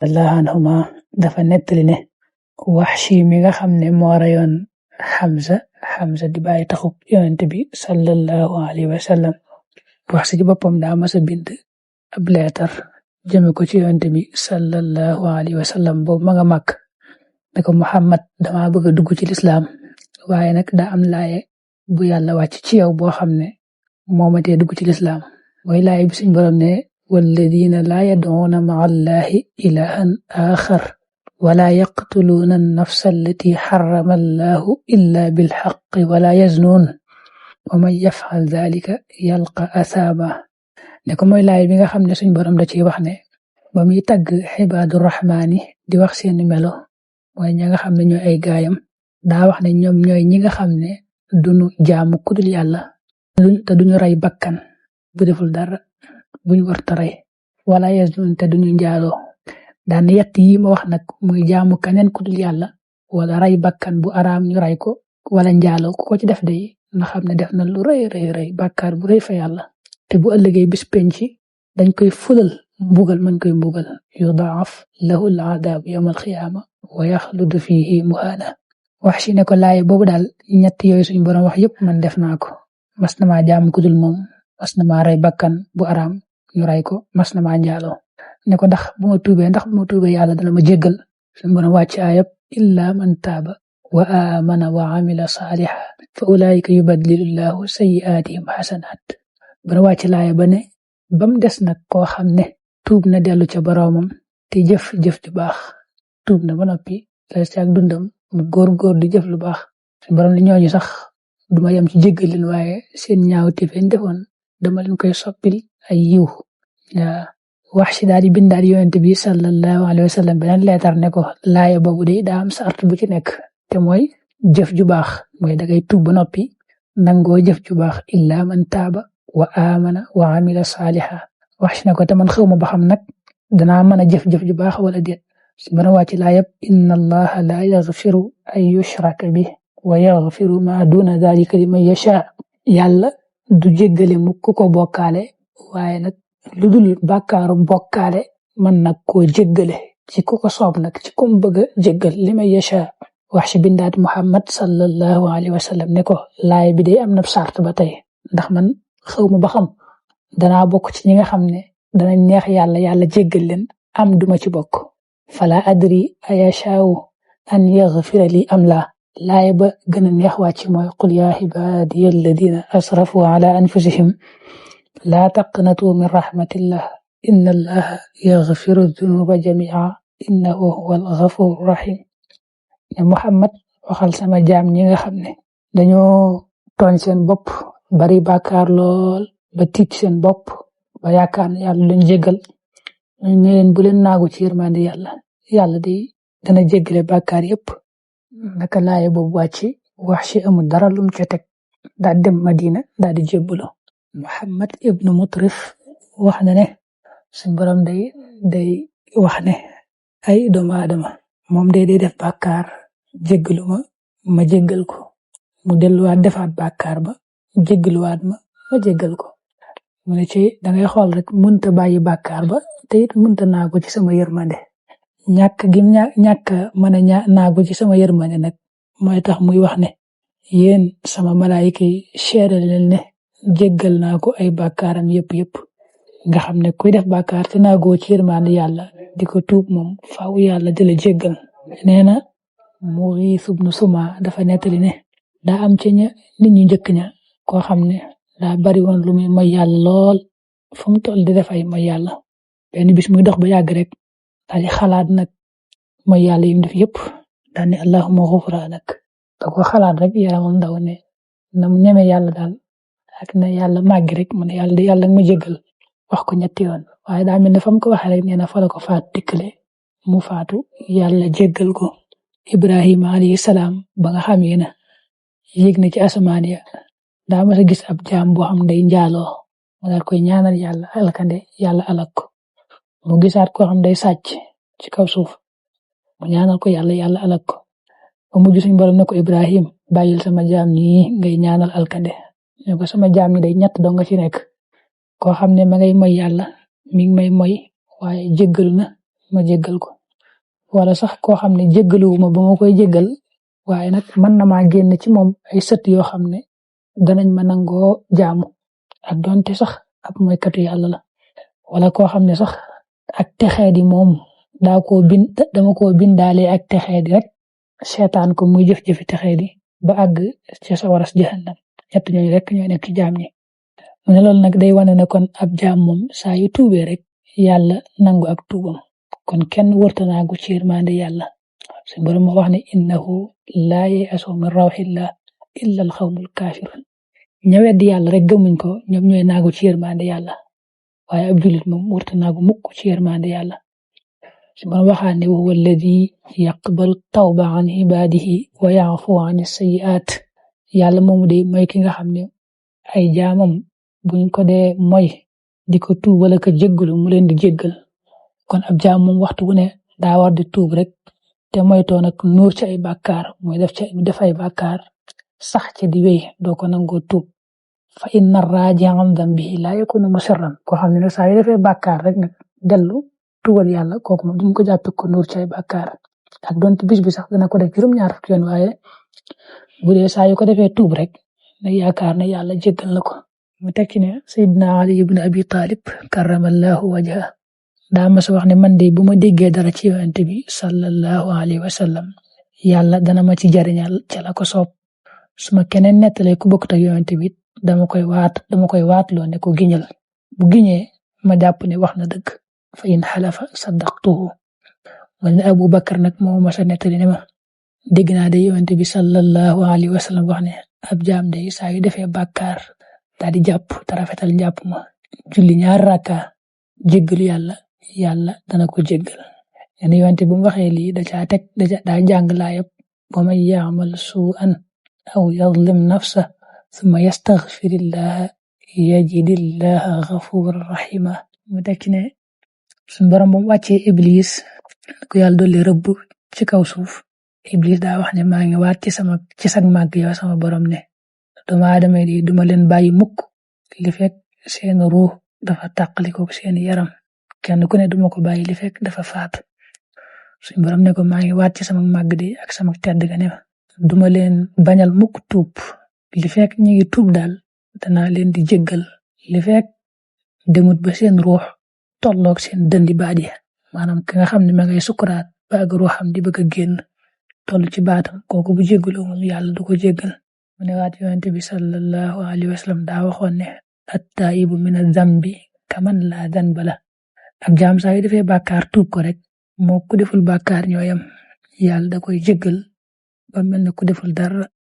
radiyallahu anhuma dafa nettali ne Wahshi mi nga xam ne moo rayoon Hamza di bàyyi taxub yonent bi sallallahu alayhi wa sallam. Wahshi ci boppam daa mas a bind ab leetar jëme ko ci yonent bi sallallahu alayhi wa sallam boobu ma nga màkk ne ko Muhammad dama bëgg a dugg ci lislaam waaye nag daa am laaye bu yàlla wàcc ci yow boo xam ne moo ma tee dugg ci lislaam mooy laaye bi suñ borom ne walladina laa yad'uuna ma'a allahi ilahan axar wala yaqtuluuna an-nafsa allati harrama allahu illa bilhaqqi wala yaznuun wa man yaf'al dhalika yalqa asaama ne ko mooy laaye bi nga xam ne suñ borom da ciy wax ne ba muy tagg xibaadu rahmaani di wax seeni melo mooy ña nga xam ne ñooy ay gaayam daa wax ne ñoom ñooy ñi nga xam ne duñu jaamu kudul yàlla te duñu rey bakkan bu deful dara buñ warta rey wala yaznuun te duñu njaaloo daan yett yi ma wax nag muy jaamu keneen kudul yàlla wala rey bakkan bu araam ñu rey ko wala njaaloo ku ko ci def day nga xam ne def na lu rëy bàkkaar bu rëy fa yàlla te bu ëllëgee bis penci dañ koy fulal mbugal mën koy mbugal yudaaf lahu al-adaab yawma al-qiyaama wa yaxludu fihi muhaana Wahshi ne ko laay boobu daal ñett yooyu suñu borom wax yépp man def naa ko mas na maa jaamu kudul moom mas na maa rey bakkan bu araam ñu rey ko mas na maa njaaloo ne ko ndax bu ma tuubee yàlla dana ma jéggal suñu borom wàcc ayab illa man taaba wa amana wa amila saaliha fa ulaayika yubaddilu llahu sayyi'aatihim xasanaat bana wàcc laaya ba ne bam des nag koo xam ne tuub na dellu ca boroomam te jëf ju baax tuub na ba noppi la ci ak dundam mu góor di jëf lu baax suñu borom li ñooñu sax duma yem ci jéggal leen waaye seen ñaawte feñ defoon dama leen koy soppil ay yiw Wahshi daal di bindaat yonent bi sallallahu alayhi wa sallam beneen leetar ne ko laaya boobu de daa am sart bu ci nekk te mooy jëf ju baax mooy dangay tuub ba noppi nangoo jëf ju baax illa man taaba wa amana wa amila saaliha Wahshi ne ko te man xawma ba xam nag danaa mën a jëf ju baax wala déet si mën a wàcc laayab inna allaha la yaghfiru an yushraka bi wa yaghfiru ma duna dhalika liman yasha yàlla du jéggale mu ku ko bokkaale waaye nag lu dul bàkkaaru bokkaale mën nag koo jéggale ci ku ko soob nag ci kum bëgg a jéggal liman yasha Wahshi bindaat Muhammad sallallahu alayhi wa sallam ne ko laay bi de am na sart ba tey ndax man xawma ba xam danaa bokk ci ñi nga xam ne dana neex yàlla jéggal leen am duma ci bokk fala adri ayashaawu an yaghfira li am laa laay ba gën a neex wàcc mooy qul yaa ibaadiya alladina asrafu ala anfusihim laa taqnatu min rahmatillah inna allaha yaghfiru dunuba jamia innahu huwal ghafur rahim ne Muhammad waxal sama jaam ñi nga xam ne dañoo tooñ seen bopp bari bàkkaar lool ba tiit seen bopp ba yaakaar ne yàlla leen jéggal ñu ne leen bu leen naagu ci yërmande yàlla di dana jéggale bàkkaar yépp naka laaye boobu wàcc Wahshi amul dara lum ca teg daal dem Madina daal di jébbulo Muhammad ibnu Mutrif wax na ne suñ borom day wax ne ay doomu aadama moom day def bàkkaar jéggalu ma jéggal ko mu delluwaat defaat bàkkaar ba jéggaluwaat ma jéggal ko mu ne ci dangay xool rek munta bàyyi bàkkaar ba te it munta naagu ci sama yërmande ñàkk mën a naagu ci sama yërmande nag mooy tax muy wax ne yéen sama malaayika yi seede leen ne jéggal naa ko ay bàkkaaram yépp nga xam ne kuy def bàkkaar te naagoo ci yërmande yàlla di ko tuub moom faaw yàlla di la jéggal nee na Mughis ibn Suma dafa nettali ne daa am ci nit ñu njëkk ña koo xam ne daa bari woon lu muy moy yàlla lool fu mu toll di def ay moy yàlla benn bis muy dox ba yàgg rek daal di xalaat nag moy yàlla yi mu def yépp daal ne allahumma ghufranak da ko xalaat rek yaramam ndaw ne na mu ñeme yàlla daal ak na yàlla màggi rek mu ne yàlla ma jéggal wax ko ñetti yoon waaye daa mel ne fa mu ko waxee rek nee na fa la ko faat dikkale mu faatu yàlla jéggal ko Ibrahima alayhi salaam ba nga xamee na yéeg na ci asamaan ya daa mas a gis ab jaam boo xam day njaaloo mu daal koy ñaanal yàlla alkande yàlla alak ko mu gisaat koo xam day sàcc ci kaw suuf mu ñaanal ko yàlla alak ko ba mujj suñu borom ne ko Ibrahim bàyyil sama jaam ñi ngay ñaanal alkande ne ko sama jaam ñi day ñett doo nga ci nekk koo xam ne ma ngay moy yàlla mi ngi may moy waaye jéggalu na ma jéggal ko wala sax koo xam ne jéggaluwuma ba ma koy jéggal waaye nag mën na maa génn ci moom ay sët yoo xam ne danañ ma nangoo jaamu ak donte sax ab moykatu yàlla la wala koo xam ne sax ak texee di moom dama koo bindaale ak texee di rek seetaan ko muy jëf-jëfi texee di ba àgg ci sawaras jahannam ñett ñooñu rek ñooy nekk ci jaam ñi mu ne loolu nag day wane ne kon ab jaam moom saa yu tuubee rek yàlla nangu ak tuubam kon kenn wërta naagu ci yërmande yàlla suñu borom moo wax ne innahu laa ya'asu min rawxillah illa al xawmul kaafirun ña weddi yàlla rek gëmuñ ko ñoom ñooy naagu ci yërmande yàlla waaye ab jullit moom wërta naagu mukk ci yërmande yàlla suñu borom waxaan ne wa huwa alladi yaqbalu tawba an ibadihi wa ya'fu an as-sayyi'at yàlla moomu de mooy ki nga xam ne ay jaamam buñ ko dee mooy di ko tuub wala ko jéggalu mu leen di jéggal kon ab jaam moom waxtu wu ne daa war di tuub rek te moytoo nag nuur ci ay bàkkaar mooy def ay bàkkaar sax ci di wéy doo ko nangoo tuub fa inna raaji'a an dambihi laa yakunu musirran koo xam ne nag saa yu defee bàkkaar rek nag dellu tuubal yàlla kooku moom duñ ko jàppe ko nuur ci ay bàkkaar ak donte bis bi sax dana ko def juróom-ñaar fukki yoon waaye bu dee saa yu ko defee tuub rek na yaakaar ne yàlla jéggal na ko mu tekki ne Seydina Ali ibn Abi Talib karramallahu wajha daa mas wax ne man de bu ma déggee dara ci yonent bi sallallahu alayhi wa sallam yàlla dana ma ci jariñal ca la ko soob su ma keneen nettalee ku bokkut ak yonent bi dama koy waatloo ne ko giñal bu giñee ma jàpp ne wax na dëgg fa in xalafa saddaqtuhu wala ne Abu Bakar nag moo ma sa nettali ne ma dégg naa de yonent bi sallallahu alayhi wa sallam wax ne ab jaam de saa yu defee bàkkaar daal di jàpp te rafetal njàpp ma julli ñaar rakka jéggalu yàlla dana ko jéggal yani yonent bi mu waxee lii daa jàng laayab wa man ya'mal su'an aw yadlim nafsa thumma yastaghfirillaha yajidillaha ghafuran rahima mu tekki ne suñ borom ba mu wàccee Iblis ko yàlla dolli rëbb ci kaw suuf Iblis daa wax ne maa ngi waat ci sag màgg yow sama borom ne doomu aadama yi duma leen bàyyi mukk li fekk seen ruux dafa tàqaliko seen yaram kenn ku ne duma ko bàyyi li fekk dafa faatu suñ borom ne ko maa ngi waat ci sama màgg di ak sama tedd ga ne duma leen bañal mukk tuub li fekk ñi ngi tuub daal danaa leen di jéggal li fekk demut ba seen ruux tolloog seen dëndi baat yi maanaam ki nga xam ne ma ngay sukuraat ba ak ruuxam di bëgg a génn toll ci baatam kooku bu jéggaloo moom yàlla du ko jéggal mu ne waat yonent bi sallallahu alayhi wa sallam daa waxoon ne at-taa'ibu mina zambi kaman laa zanba la ab jaam saa yu defee bàkkaar tuub ko rek moo ku deful bàkkaar ñooyam yàlla da koy jéggal ba mel ne ku deful dara